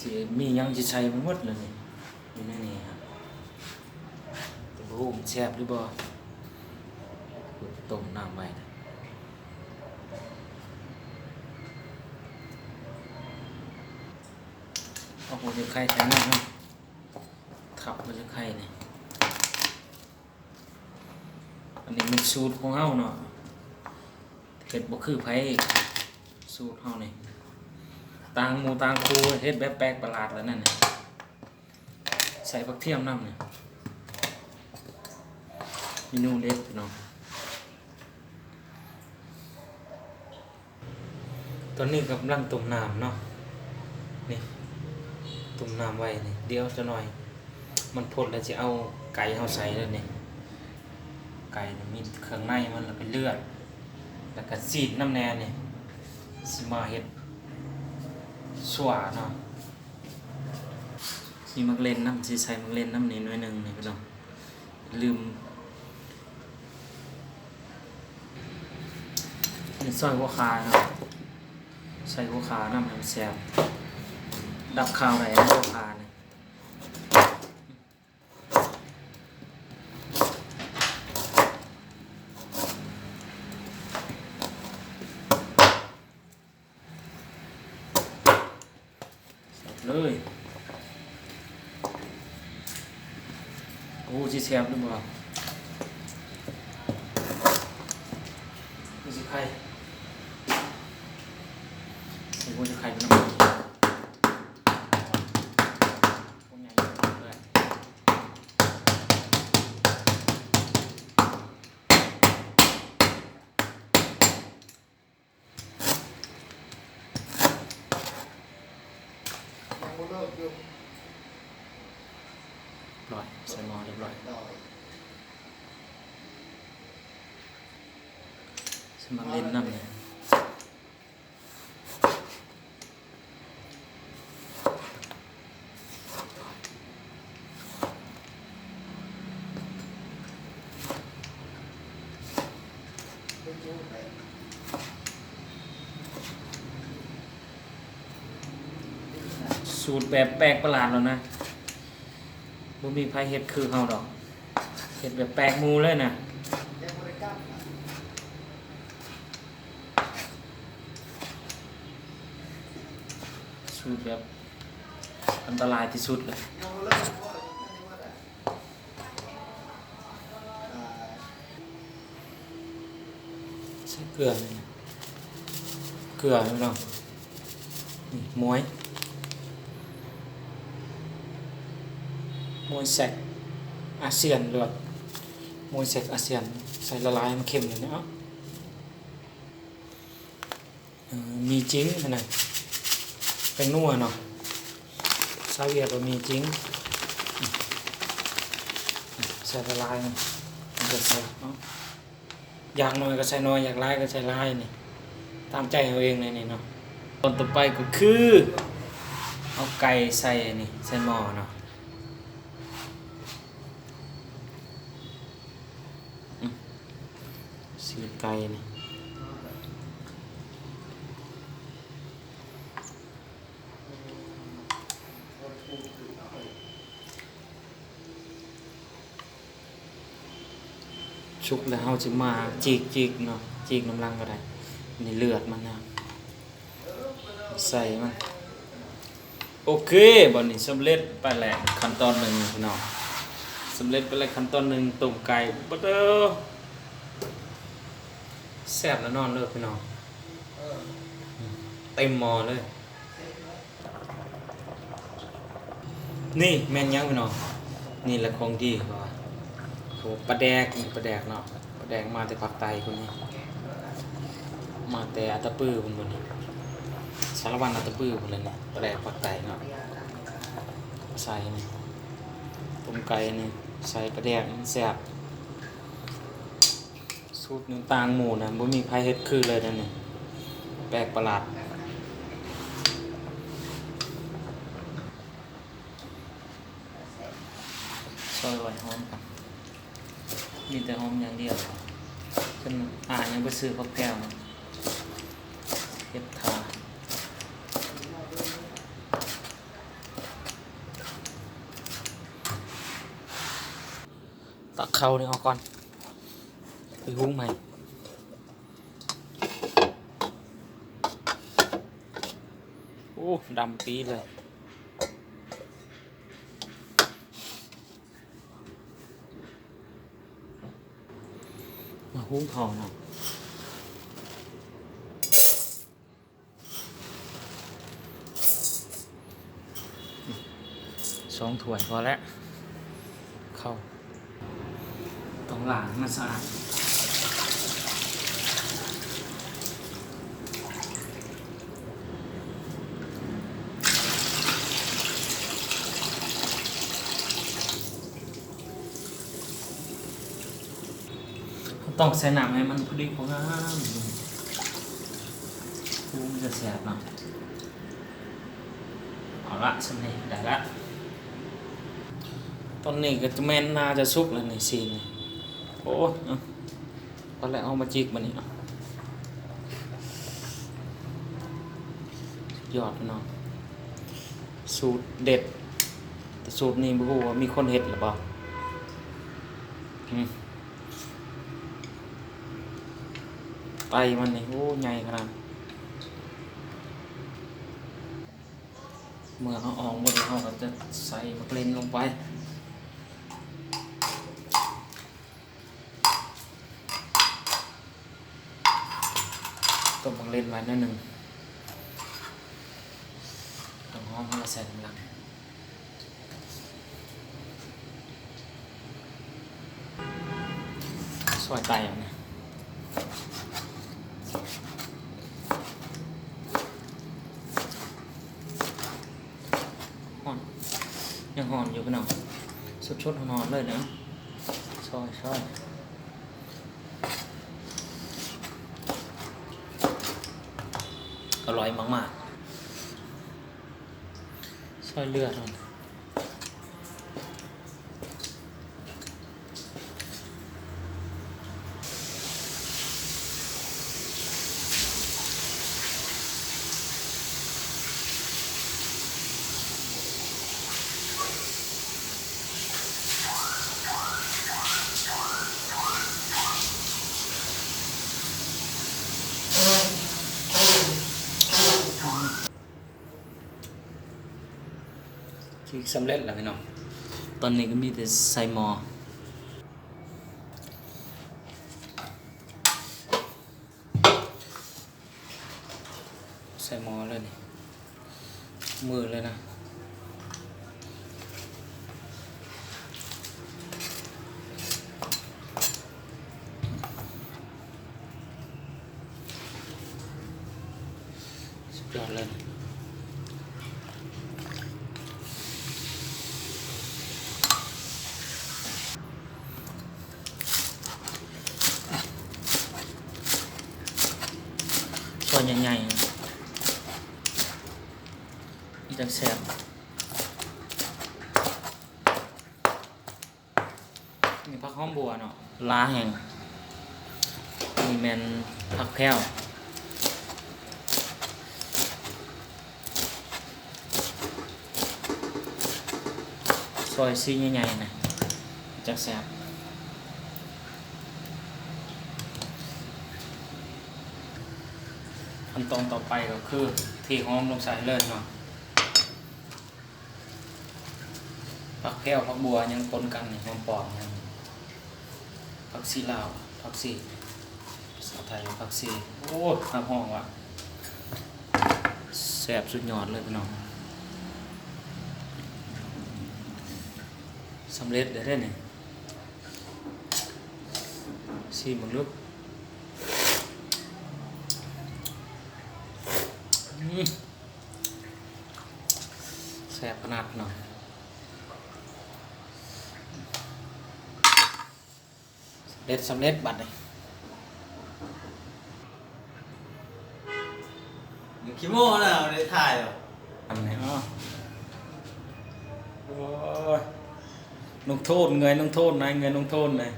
ຊິມີຫຍັງຊິໃສ່ໄປໝົດແລ້ວນີ້ ຢູ່ໃນນີ້ຮະ ແຕ່ບໍ່ຮູ້ມັນແຊບຫຼືບໍ່ ຕົ້ມນ້ຳໄວ້ ເອົາຫົວຈະໄຂ່ໃສ່ນ້ຳ ທັບຫົວຈະໄຂ່ນີ້ ອັນນີ້ແມ່ນສູດຂອງເຮົາເນາະ ເຮັດບໍ່ຄືໃຜ ສູດເຮົານີ້ ຕ່າງໝູ່ຕ່າງຄູ່ ເຮັດແບບແປກປະຫຼາດແລ້ວນັ້ນ ໃສ່ຜັກທຽມນຳນີ້ ເມນູເດັດພີ່ນ້ອງ. ຕອນນີ້ກຳລັງຕົ້ມນ້ຳເນາະ ນີ້ ຕົ້ມນ້ຳໄວ້ນີ້ ດຽວຈັກໜ່ອຍມັນພົດແລ້ວ ຊິເອົາໄກ່ເຮົາໃສ່ແລ້ວນີ້ ໄກ່ນີ້ມີເຄື່ອງໃນມັນ ແລ້ວກໍເລືອດ ແລ້ວກໍຊີ້ນນຳແດ່ນີ້ ຊິມາເຮັດຊົ່ວເນາະ. ມີໝາກເລັ່ນນຳ ຊິໃສ່ໝາກເລັ່ນນຳນີ້ໜ້ອຍໜຶ່ງນີ້ພີ່ນ້ອງ ລືມ ອັນນີ້ຊອຍຫົວຂ່າເນາະ ໃສ່ຫົວຂ່ານຳໃຫ້ມັນແຊບ ດັບຄາວໄດ້ຫົວຂ່ານີ້. ເລີຍ ໂອ້ ຊິແຊບຫຼືບໍ່ ຄືຊິໄຂ່ ໂອ້ ຊິໄຂ່ນຳ ໂອ້ ໃຫຍ່ເລີຍ. ຮຽບຮ້ອຍ ໃສ່ໝໍ້ຮຽບຮ້ອຍ ໂດຍ ໃສ່ໝາກເລັ່ນນຳນີ້. ສູດແບບແປກປະຫຼາດແລ້ວນະ ບໍ່ມີໃຜເຮັດຄືເຮົາດອກ ເຮັດແບບແປກໝູ່ເລີຍນະ. ສູດແບບອັນຕະລາຍທີ່ສຸດເລີຍ ໃສ່ເກືອ ເກືອພີ່ນ້ອງ ນີ້ ໝວຍ ໝວຍແຊັກອາຊຽນ ຫຼືວ່າໝວຍແຊັກອາຊຽນ ໃສ່ລະລາຍໃຫ້ມັນເຂັ້ມນີ້ເນາະ. ເອີ ມີຈິງຫັ້ນນະ ແປ້ງນົວເນາະ ຊາວຫວຽດວ່າມີຈິງ ໃສ່ລະລາຍມັນ ມັນກໍແຊບເນາະ ຢາກໜ້ອຍກໍໃສ່ໜ້ອຍ ຢາກຫຼາຍກໍໃສ່ຫຼາຍ ນີ້ຕາມໃຈເຮົາເອງເລີຍນີ້ເນາະ. ຕອນຕໍ່ໄປກໍຄືເອົາໄກ່ໃສ່ນີ້ ໃສ່ໝໍ້ເນາະ. ອືມ ຊີ້ນໄກ່ນີ້ ສຸກແລ້ວເຮົາຊິມາຈີກໆເນາະ ຈີກນຳຫຼັງກໍໄດ້ ນີ້ເລືອດມັນນະ. ໃສ່ມັນ ໂອເຄ ບັດນີ້ສຳເລັດໄປແລ້ວຂັ້ນຕອນໜຶ່ງພີ່ນ້ອງ ສຳເລັດໄປແລ້ວຂັ້ນຕອນໜຶ່ງ ຕົ້ມໄກ່ ບາດເດີ ແຊບແນ່ນອນເດີພີ່ນ້ອງ ເຕັມໝໍ້ເລີຍ. ນີ້ແມ່ນຫຍັງພີ່ນ້ອງ? ນີ້ແຫຼະຂອງດີເຂົາວ່າ ເຂົາວ່າປາແດກ ນີ້ປາແດກເນາະ ປາແດກມາແຕ່ພາກໃຕ້ພຸ້ນນີ້ ມາແຕ່ອັດຕະປືພຸ້ນ ສາລະວັນ ອັດຕະປືພຸ້ນແຫຼະນີ້ ປາແດກພາກໃຕ້ເນາະ ໃສ່ນີ້ ຕົ້ມໄກ່ນີ້ ໃສ່ປາແດກ ມັນແຊບ. ສູດນີ້ຕ່າງໝູ່ນະ ບໍ່ມີໃຜເຮັດຄືເລີຍນະນີ້ ແປກປະຫຼາດ. ຊອຍໃບຫອມກ່ອນ ມີແຕ່ຫອມຢ່າງດຽວ ຈົນອາຍັງໄປຊື້ຜັກແພວມາເຮັດທາ. ຕັກເຂົ້ານີ້ອອກກ່ອນ ໄປຫຸງໃໝ່. ໂອ້ ດຳປີເລີຍ. ມາຫຸງເຂົ້າເນາະ. ສອງຖ້ວຍພໍແລ້ວ ເຂົ້າຕ້ອງລ້າງໃຫ້ມັນສະອາດ. ເຮົາຕ້ອງໃສ່ນ້ຳໃຫ້ມັນພໍດີພໍງາມ ໂອ້ ມັນຈະແຊບເນາະ. ເອົາລະ ສ່ຳນີ້ໄດ້ລະ. ຕອນນີ້ກໍຈະແມ່ນໜ້າຈະສຸກແລ້ວນີ້ ຊີ້ນນີ້. ໂອ້ຍ ເອົາ ພໍແລ້ວ ເອົາມາຈິກບາດນີ້. ສຸດຍອດເນາະ ສູດເດັດ. ແຕ່ສູດນີ້ບໍ່ຮູ້ວ່າມີຄົນເຮັດຫຼືບໍ່. ອືມ ໄຕມັນນີ້ ໂອ້ ໃຫຍ່ຂະໜາດ. ເມື່ອເຮົາອອກໝົດແລ້ວ ເຮົາກໍຈະໃສ່ໝາກເລັ່ນລົງໄປ. ຕົ້ມໝາກເລັ່ນໄວ້ໜ້ອຍໜຶ່ງ ຕົ້ນຫອມເຮົາໃສ່ທີຫຼັງ. ຊອຍໄຕອອກນະ ຮ້ອນ ຍັງຮ້ອນຢູ່ພີ່ນ້ອງ ສົດໆຮ້ອນໆເລີຍນະ. ຊອຍ ຊອຍ ອະລ່ອຍມາກໆ ຊອຍເລືອດ. ທີ່ສຳເລັດແລ້ວພີ່ນ້ອງ ຕອນນີ້ກໍມີແຕ່ໃສ່ໝໍ້ ໃສ່ໝໍ້ເລີຍນີ້ ມືເລີຍນະ. ສຸດຍອດເລີຍ ຊອຍໃຫຍ່ໆ ມັນຈັ່ງແຊບ. ນີ້ຜັກຫອມບົວເນາະ ຫຼາແຮງ. ນີ້ແມ່ນຜັກແພ້ວ ຊອຍຊີ້ນໃຫຍ່ໆນະ ຈັ່ງແຊບ. ຂັ້ນຕອນຕໍ່ໄປກໍຄືເທຫອມລົງໃສ່ເລີຍເນາະ. ຜັກແພ້ວ ຜັກບົວຍັງປົນກັນນີ້ ຫອມປ້ອມ ຜັກຊີລາວ ຜັກຊີ ພາສາໄທວ່າຜັກຊີ. ໂອ້ ຮັບຮອງວ່າແຊບສຸດຍອດເລີຍພີ່ນ້ອງ. ສຳເລັດແລ້ວເດ້ນີ້ ຊີມເບິ່ງດູ. ອືມ ແຊບຂະໜາດພີ່ນ້ອງ. ສຳເລັດ ສຳເລັດບັດນີ້. ຂີ້ໂມ້ນະ ບໍ່ໄດ້ຖ່າຍດອກ. ອັນນີ້ເນາະ ໂອ້ຍ ລົງໂທດ ເງືອຍລົງໂທດນາຍ ເງືອຍລົງໂທດນາຍ.